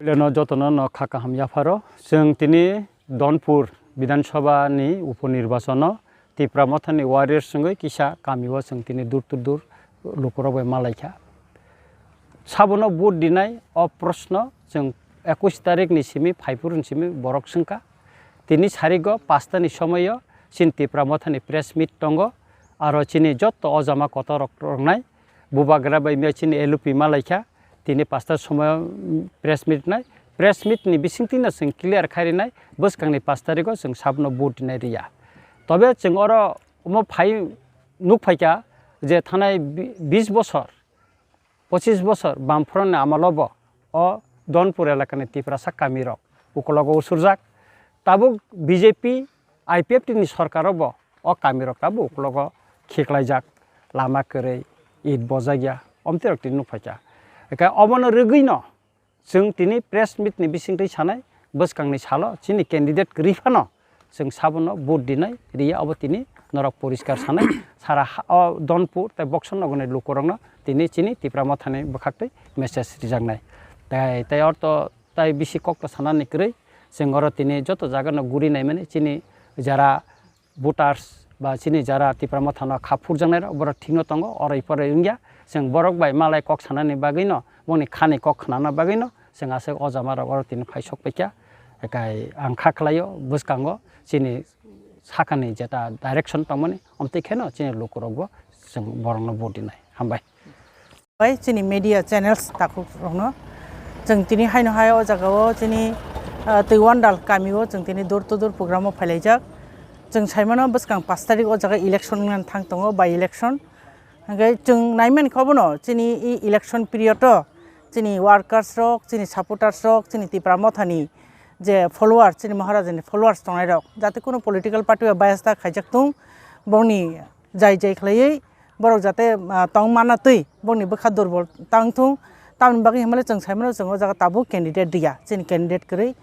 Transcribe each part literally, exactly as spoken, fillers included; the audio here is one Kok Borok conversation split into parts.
Leno jotono no kha kaham yapharo. Chwng tini Donpur Bidhan Sabha ni upo nirbachono Tipra Mothani warriors wngwi kisa kamio chwng tini dur to dur lukurok bai malaikha. Sabono vote dinai o proshno chwng ekush tarik ni simi, phaiphuru ni simi borok swngkha. Tini sarigo pasta ni somoio chini Tipra Mothani press meet tongo, aro chini jotto ojama kotor rok rongnai. Bubagra bai miya chini L O P malaikha, tini pasta somoyo, mm, press meet nai. Press meet ni bisingtwi no chwng clear khai rinai, bwskangni pash tarigo chwng sabno vote dinai riya. Tobe chwng oro omo phai nukphaikha je thanai bi-, bis bosor, pochis bosor Bamfront ni amalo bo o Donpur elakani Tiprasa kamirok ukologo usurjak. Tabuk B J P, I P F T ni sorkar o bo o kamirok tabuk ukologo khiklaijak, lama kwrwi, it bojakya, omtwi rok tini nukphaikha. Eke obono rwgwino chwng tini press meet ni bisingtwi sanai, bwskangni salo chini candidate kwrwi phano chwng sabono vote dinai riya, obo tini norok poriskar sanai. Sara ha-, o Donpur tei Boksor nogorni lukurokno tini chini Tipra Mothani bwkhaktwi message rijaknai. Tei, tei orto tai bisi kokto sanani kwrwi, chwng oro tini joto jagano guri naimani chini jara voters ba chini jara Tipra Mothano kha phurjaknairok borok thikno tongo, oro iphoro wngya. Chwng borok bai malai kok sanani bagwino, bongni khani kok khnana bagwino chwng aswk o jamarok oro tini phai sok paikha. Ekai ang kha khlaio bwskango chini sakani jeta direction tongmani, omtwi kheno chini lukurokbo chwng borokno vote dinai. Hambai. Bai chini media channels takhuk rokno. Chwng tini haino hai o jaga o chini, ah, Twiwandal kami o chwng tini door to door program o phailaijak. Chwng saimano bwskang pash tarik o jaga election wngna thang tongo, by election. Hwnkhe chwng naimankha obono chini e election period o chini workers rok, chini supporters rok, chini Tipra Mothani je followers, chini Maharaja ni followers tongnai rok, jate kunu political party o bias ta khaijak tung, bongni jai jai khlaiwi borok jate, ah, tong manna twi bongni bwkha durbol tang thung. Tamoni bagwi hinmale chwng saimano chwng o jaga tabuk candidate diya, chini candidate kwrwi.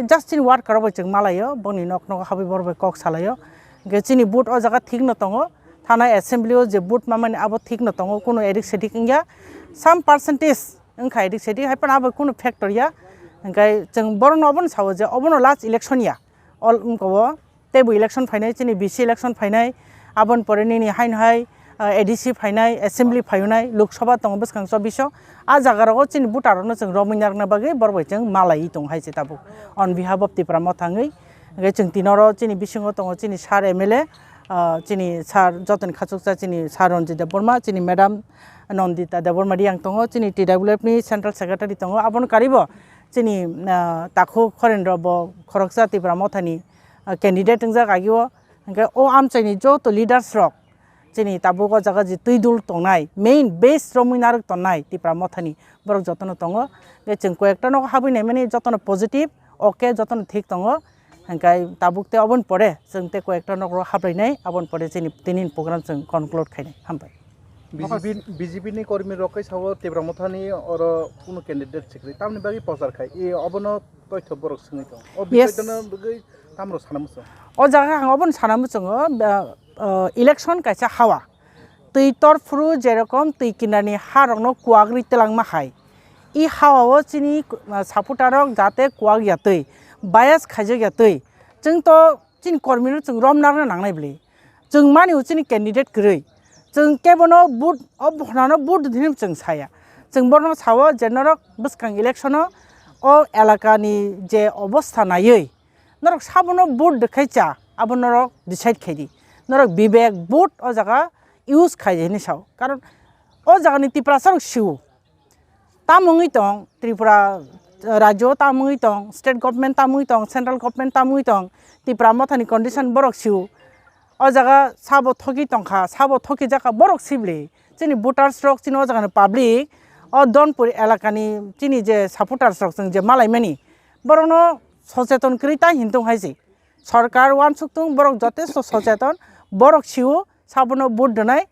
Just chini worker rok bai chwng malaio, bongni nok nogo habwi borok bai kok salaio. Hwnkhe chini vote o jaga thik no tongo, thanai assembly o je vote mamani abo thik no tongo, kunu edik sedik wngya. Some percentage wngkha edik sedik, hai phano abo kunu factor ya. Hwnkhe chwng borokno obono sao je obono last election ya, all wngkha o. Teibo election phainai, chini B C election phainai, aboni pore nini haino hai, ah, A D C phainai, assembly phaiunai, Lok Sabha tongo bwskang chobbish o. A jaga rogo chini voter rokno chwng romwi narwkna bagwi borok bai chwng malaiwi tongo hai se tabuk. On behalf of Tipra Motha wngwi, hwnkhe chwng tini oro chini bisingo tongo chini sir M L A, ah, chini sir jotoni khachuksa chini sir Ranjit Debbarma, chini madam Nandita Debbarma Riang tongo, chini T W F ni central secretary tongo, abono karibo chini, ah, takhuk Horendra bo khoroksa Tipra Mothani, ah, candidate wngjak agio. Hwnkhe o amchaini joto leaders rok chini tabuk o jaga je twi dul tongnai, main base romwi narwk tongnai Tipra Mothani borok jotono tongo. Hwnkhe chwng koi ekta nogo habwi naimani jotono positive, okay, jotono thik tongo. Hwnkhe tabuk tei oboni pore chwng tei koi ekta nokro haplainai, aboni pore chini tini ni program chwng conclude khainai. Hambai. B J P, B J P ni kormi rok kai sao Tipra Mothani oro kunu candidate sikri, tamni bagwi prochar khai, e, obono toitho borok swngwi tong. O Yes. Bisoy tano bagwi tamro sana muchung. O jaga ang obono sana muchungo, ba, o, election kaisa hawa. Twi torphuru jerokom twi kinani ha rokno kuwagri telangma hai. I hawa o chini, uh, supporter rok jate kuwak ya twi, bias khaijak ya twi. Chwng to chini kormi no chwng rom narwkna nangnai bwle. Chwng mani o chini candidate kwrwi. Chwng kebono vote, o bwkhanano vote di hinwi chwng saya. Chwng bono sao je norok bwskang election o, o elaka ni je obostha naiwi norok sabono vote rwkhai cha, abo norok decide khai di. Norok bibek vote o jaga use khai di hinwi sao. Karon o jaga ni Tiprasa rok sio. Tamo wngwi tong, Tripura rajyo tamo wngwi tong, state government tamo wngwi tong, central government tamo wngwi tong, Tipra Mothani condition borok sio. O jaga sabo thoki tongkha, sabo thoki jakha borok sibli. Chini voters rok, chini o jagani public, o Donpur elakani chini je supporters rok chwng je malaimani, borokno socheton kwrwi ta hintung hai se. Sorkar uansuk tung, borok jotesto socheton, borok sio, sabono vote rwnai,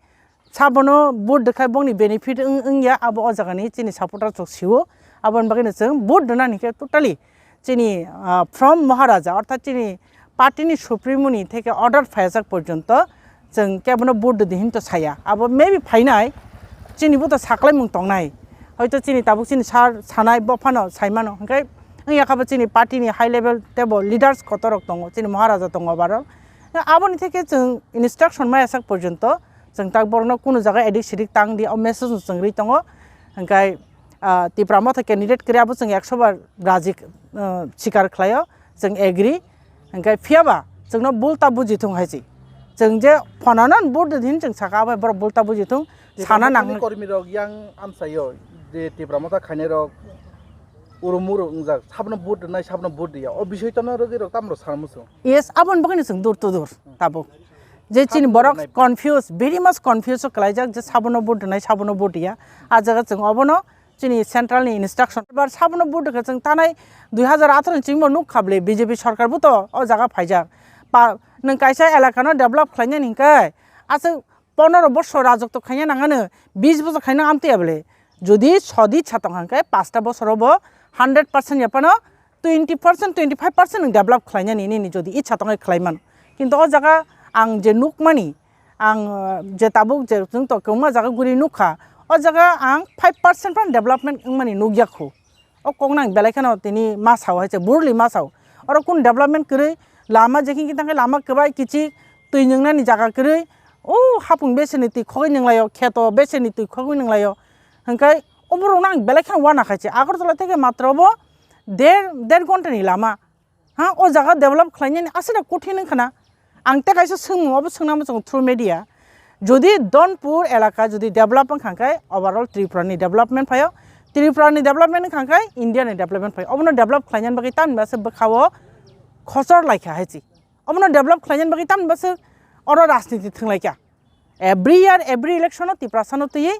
sabono vote rwkhai bongni benefit wng-, wngya, abo o jagani chini supporter rok sio. Aboni bagwino chwng vote rwnani khe totally chini, ah, from Maharaja, orthat chini party ni supremo ni theke order phaijak porjonto chwng kebono vote rwdi hinwi to saya. Abo maybe phainai, chini bo to saklaimung tongnai. Hoito chini tabuk chini sir sanai bo phano saimano, hwnkhe wngya kha bo chini party ni high level tebo leaders kotor rok tongo, chini Maharaja tongo baro. Aboni theke chwng instruction maya sak porjonto chwng tak borokno kunu jaga edik sedik tang di, o message no chwng ri tongo. Hwnkhe, ah, Tipra Motha candidate kwrwi abo chwng ekso bar raji, ah, sikar khlaio, chwng agree. Hwnkhe phiyaba chwngno bul ta buji thung hai si. Chwng je phonano vote di hin chwng saka abo borok bul ta buji thung sana nang. Kormi rok yang amsaio je Tipra Motha khainai rok urumuru wngjak, sabno vote rwnai, sabno vote rwya. O bisoi tono rwgwi rok tamro sana muchung. Yes, aboni bagwino chwng dur to dur tabuk. Je chini borok confuse, very much confuse o kwlaijak je sabono vote rwnai, sabono vote rwya. A jaga chwng obono chini central ni instruction. Bar sabono vote rwkha chwng tanai dui hazar atharo ni chingbo nuk kha bwle B J P sarkar bo to o jaga phaijak. Pa, nwng kaisa elaka no develop khlainani hinkhe aswk pondro bosor rajotwo khaina nangano, bis bosor khaina amtwi ya bwle. Jodi sodi cha tong hwnkhe pasta bosoro bo hundred percent ya phano twenty percent, twenty five percent nwng develop khlainani nini jodi icha tongwi khlaiman. Kintu o jaga ang je nukmani, ang, uh, je tabuk je chwng to kwbangma jaga guri nukha, o jaga ang five percent phano development wngmani nukya khu. O kokno ang belai kheno tini ma sao hai se, burli ma sao. Oro kun development kwrwi, lama je khin khe tangkhe lama kwbai kichik, twi nwngnani jaga kwrwi, o hapung beseni twi khogwi nwnglaio, kheto beseni twi khogwi nwnglaio. Hwnkhe oborokno ang belai kheno uana khai se. Agartala theke matro bo der, der ghontani lama. Ha, o jaga develop khlainani aswk kothin wngkha na. Ang tei kaisa swngmung obo swngna muchungo through media. Jodi Donpur elaka jodi develop wngkha khe overall Tripura ni development phaio. Tripura ni development wngkha khe India ni development phaio. Obono develop khlainani bagwi tamni bwswk bwkhao khosor laikha hai se. Obono develop khlainani bagwi tamni bwswk oro rajniti thwnglaikha. Every year, every election o Tiprasa no twiwi,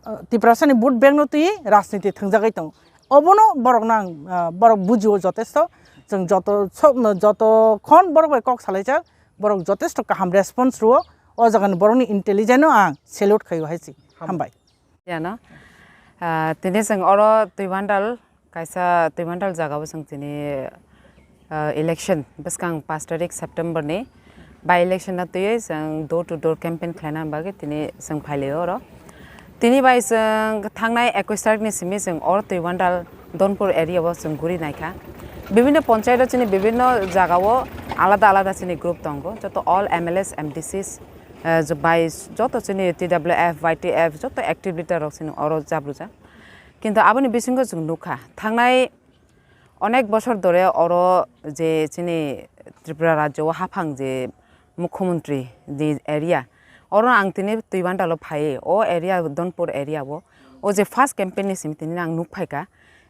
uh, Tiprasa ni vote bank no twiwi rajniti thwngjagwi tongo. Obono borok nang, uh, borok bujio jotesto. Chwng joto so-, joto khon borok bai kok salaijak, borok jotesto kaham response rwo. O jaga ni borok ni intelligence no ang salute khaio hai se. Ham-, hambai. Yano. Ah, tini chwng oro Twibandal, kaisa Twibandal jagao chwng tini, ah, election bwskang pash tarik September ni by election no twiwi chwng door to door campaign khlaina bagwi tini chwng phailaio oro. Tini bai chwng thangnai ekwis tarik ni simi chwng oro Twibandal Donpur area o chwng guri naikha. Bibinno ponchayat o chini bibinno jagao alada alada chini group tongo, joto all M L As, M D Cs, eh, j-, bai joto chini T W F, Y T F joto active leader rok chini oro jabrujak. Kintu aboni bisingo chwng nukha, thangnai onek bosor dore oro je chini Tripura rajyo o haphang je mukhyamantri ni area, oro ang tini Twibandal o phai, o area Donpur area o, o je first campaign ni simi tini ang nuk phaikha.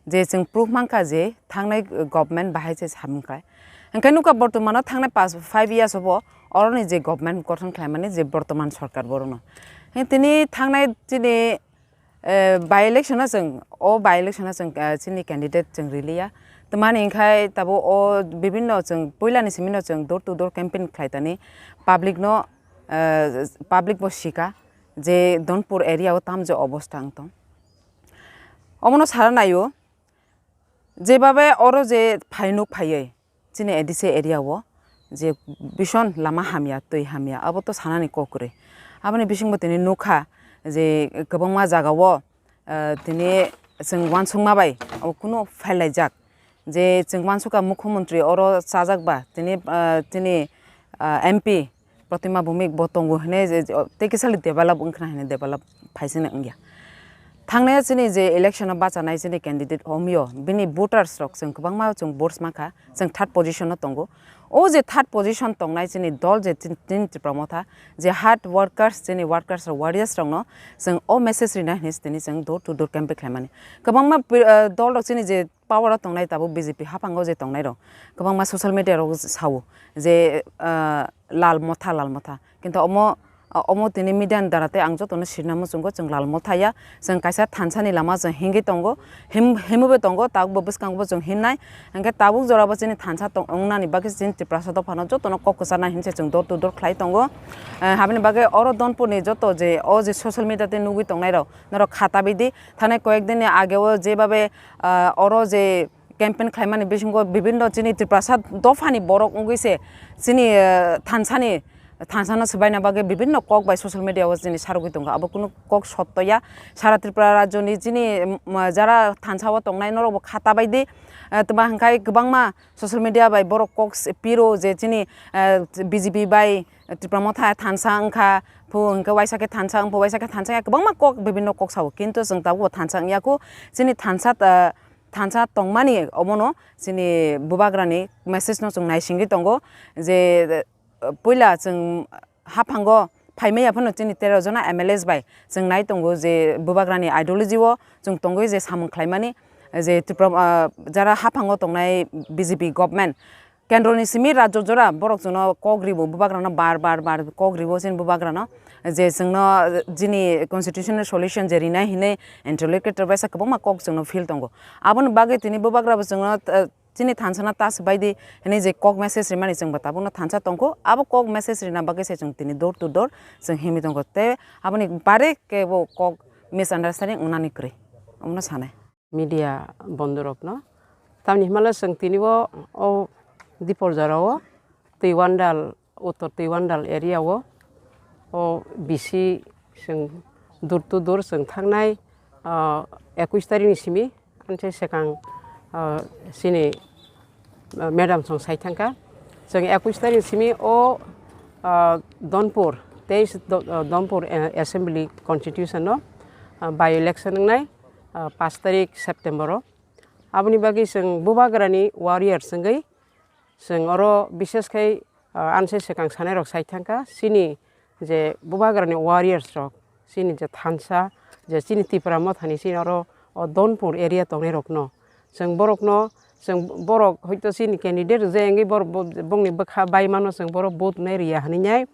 Je chwng proof mankha je thangnai government bahai se samung khlai. Hwnkhe nukha bortomano thangnai pas, five years obo oroni je government gothon khlaimani je bortoman sorkar borokno. Hwnkhe tini thangnai chini, eh, by election o chwng, o by election o chwng, eh, chini candidate chwng riliya. Tamani hwnkhe tabuk o bibinno chwng puilani simino chwng door to door campaign khlai tani public no, eh, public bo sika je Donpur area o tamje obostha wng tong. Omono sara naio, jebabe oro je phainuk phaiwi chini A D C area o je bison lama hamya, twi hamya, abo to sanani kok kwrwi. Aboni bisingo tini nukha je kwbangma jagao, eh, tini chwng uansukma bai abo kunu phailai jak. Je chwng uansukha mukhyamantri oro chajak ba tini, ah, tini, ah, M P Protima Bhowmik bo tongo hwnwi je, je, o, tei kisa le develop wngkhna hwnwi develop phaisingni wngya. Thangnai chini je election o bachanai chini candidate omio bini voters rok chwng kwbangma chwng votes mankha, chwng third position o tongo. O je third position tongnai chini dol je tin, tin Tipra Motha je hard workers chini workers rok warriors rokno chwng o message rina hwnwi tini chwng door to door campaign khlaimani. Kwbangma, ah, dol rok chini je power o tongnai tabuk B J P haphango je tongnai rok kwbangma social media rok sao je, ah, Lal Motha, Lal Motha. Kintu omo, omo tini media ni dara tei ang jotono sirna muchungo chwng Lal Motha ya, chwng kaisa thansa ni lama chwng himwi tongo, him-, himwi bo tongo, tabuk bo bwskango bo chwng himnai. Hwnkhe tabuk jora bo chini thansa tong-, wngnani bagwi chini Tiprasa dophano jotono kok kwcharnai hinwi se chwng door to door khlai tongo. Eh, aboni bagwi oro Donpur ni joto je o je social media tei nugwi tongnai rok norok kha tabidi. Thanai koyek din ni age o jebabe, ah, oro je campaign khlaimani bisingo bibinno chini Tiprasa dophani borok wngwi se chini, ah, thansani, thansa no swbaina bagwi bibinno kok bai social media o chini sarogwi tongo, abo kunu kok sotto ya. Sara Tripura rajyo ni chini, um, jara thansa o tongnai norok bo khata bai di, eh, twma hwnkhai kwbangma social media bai borok kok s-, piro je chini, eh, B J P bai Tipra Motha thansa wngkha, phu hwnkhe waisa khe thansa wngphu, waisa khe thansa ya, kwbangma kok, bibinno kok sao, kintu chwng tabukbo thansa wngya kho. Chini thansa, ah, thansa tongmani omono chini bubagrani message no chwng naisingwi tongo je, ah, puila chwng haphango phaimaya phano chini tero jona M L As bai chwng nai tongo je bubagrani ideology o chwng tongwi je samung khlaimani je Tripura, ah, jara haphango tongnai B J P government, kendroni simi rajyo jora borok chwngno kok ribo, bubagrano bar bar bar kok ribo chini bubagrano, je chwngno chini constitutional solution je rinai hinwi interlocutor baisa kwbangma kok chwngno phil tongo. Aboni bagwi tini bubagrabo chwngno, eh, chini thansano ta swbai di hinwi je kok message rimani chwngbo tabukno thansa tongkho. Abo kok message rina bagwi se chwng tini door to door chwng himwi tongkho. Tei aboni bare kebo kok misunderstanding wngnani kwrwi, omono sanai. Media bondorokno. Tamni hwnmale chwng tini bo o Dipor jorao Twiwandal, Uttor Twiwandal area o, o B C chwng door to door chwng thangnai, ah, ekush tarikni simi, anse swkang, ah, chini, ah, madam song sai thangkha. Chwng ekush tarikni simi o, ah, Donpur, teis Do-, ah, Donpur, eh, Assembly Constitution o, ah, by election wngnai, ah, paanch tarik September o. Aboni bagwi chwng bubagrani warriors wngwi chwng oro bishes khai, ah, anse swkang sanai rok sai thangkha, chini je bubagrani warriors rok, chini je thansa, je chini Tipra Mothani chini oro o Donpur area tongnai rokno chwng borokno, chwng borok hoito chini candidate je wngwi borok bo-, bongni bwkha bai mano chwng borok vote nai riya hinwi nai,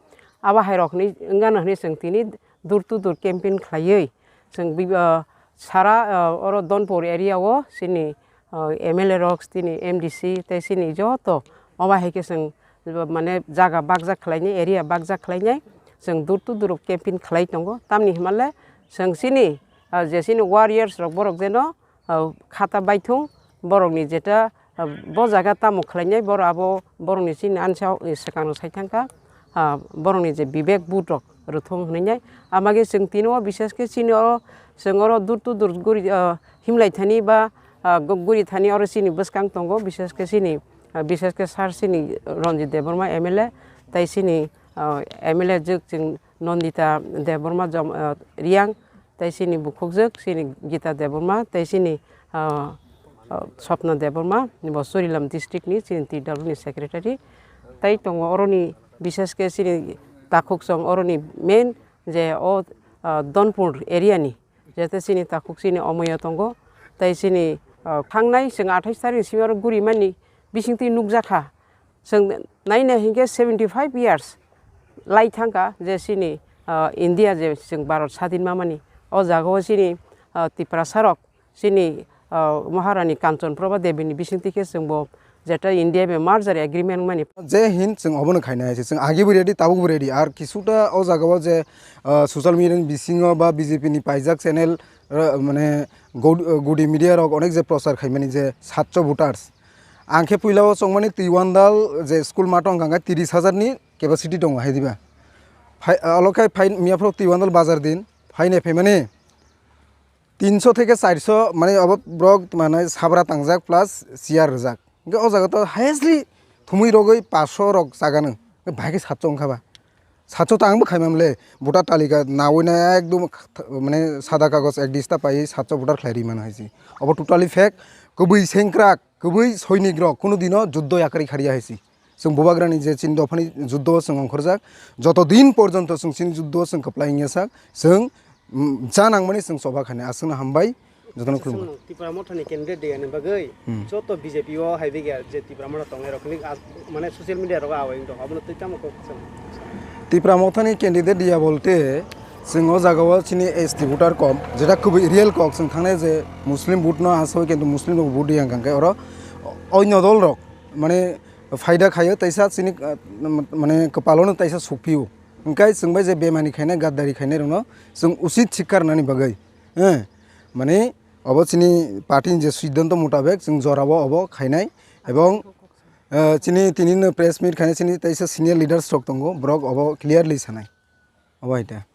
abo hai rok hinwi wngano hinwi chwng tini door to door campaign khlaiwi chwng bi-, ah, sara, ah, oro Donpur area o chini, ah, M L A rok, chini M D C tei chini joto obo hai khe chwng, ah, mane jaga bakjak khlainai, area bakjak khlainai chwng door to door campaign khlai tongo. Tamni hwnmale chwng chini, ah, je chini warriors rok borok jeno, ah, khata baithung borokni jeta, ah, bo jaga tamo khlainai borok abo borokni chini ansa, eh, swkang rok sai thangkha, ah, borokni je bibek but rok rwthung hwnwi nai. Amage chwng tini o bishes khe chini oro chwng oro door to door guri, ah, himlai thani ba, ah, go-, guri thani oro chini bwskang tongo, bishes khe chini, ah, bishes khe sir chini Ranjit Debbarma M L A tei chini, ah, M L A jwk chwng Nandita Debbarma jom-, ah, Riyang tei chini bukhukjwk chini Gita Debbarma tei chini, ah, ah, Swapna Debbarma bo Churilam district ni chini T W ni secretary tei tongo oroni bishes khe chini takhuk chwng oroni main je o, ah, Donpur area ni, jete chini takhuk chini omoyo tongo, tei chini, ah, thangnai chwng athais tarik ni simi oro guri mani bisingtwi nukjakha. Chwng nai nai hinkhe seventy five years lai thangkha je chini, ah, India je chwng Bharat sadin mamani. O jagao chini, ah, Tiprasa rok chini, ah, Maharani Kanchan Prabha Devi ni bisingtwi khe chwngbo jeta India bai merger agreement mani. Je hin chwng obono khaina hai se, chwng agi bo ready, tabuk bo ready. Ar kisuta o jagao je, ah, social media ni bisingo ba B J P ni paijak channel, ah, mane gud-, gudi media rok onek je prochar khaimani je satcho voters. Ang khe puila o chongmani Twiwandal je school math wngkha khe tiris hajar ni capacity tongo hai diba. Phai, alo khai phai miya phoro Twiwandal bazar din, phainai phaimani tinso theke charso, mane obo borok mane sabra tangjak plus chair rijak. Hingke o jaga to highestly thumui rogoi paso rok chagano. Hingke bahai khe satso wngkha ba. Satso to ang bo khaimam le, voter talika nawi na ekdom mane sada kagoj ek dista pai satso voter khlai ri mano hai se. Obo totally fake, kubui sengkrak. Kubui soinik rok kunu dino juddo yakarwi khariya hai si. Chwng bubagrani je chini dophani juddo chwng ongkhorjak, joto din porjonto chwng chini juddo chwng kwplai wngya sak, chwng, mm, cha nangmani chwng choba khani. Aswkno hambai, jotono khulumkha. Chwng Tipra Mothani candidate de ani bagwi, hmm, joto B J P o hai bigya je Tipra Motha tongnai rok ni as-, mane social media rogo awai wngtong, abono twi tamo kok chwng. Tipra Mothani candidate diya bolte, chwng o jagao chini S T voter kom, jeta kubui real kok, chwng thangnai je Muslim vote no asoi, kintu Muslim rok vote diya hwnkha khe oro oino dol rok mane phaida khaio, teisa chini, ah, mane kwpalo no teisa sukphio. Hwnkhe chwng bai je bemani khainai, gaddari khainai rokno chwng usit sikha rwnani bagwi, eh, mane obo chini party ni je siddhanto mutabek chwng jorao obo khainai, ebong Eh, chini tini no press meet khaina chini teisa senior leaders rok tongo, borok obo clearly sanai. Obo hai ta.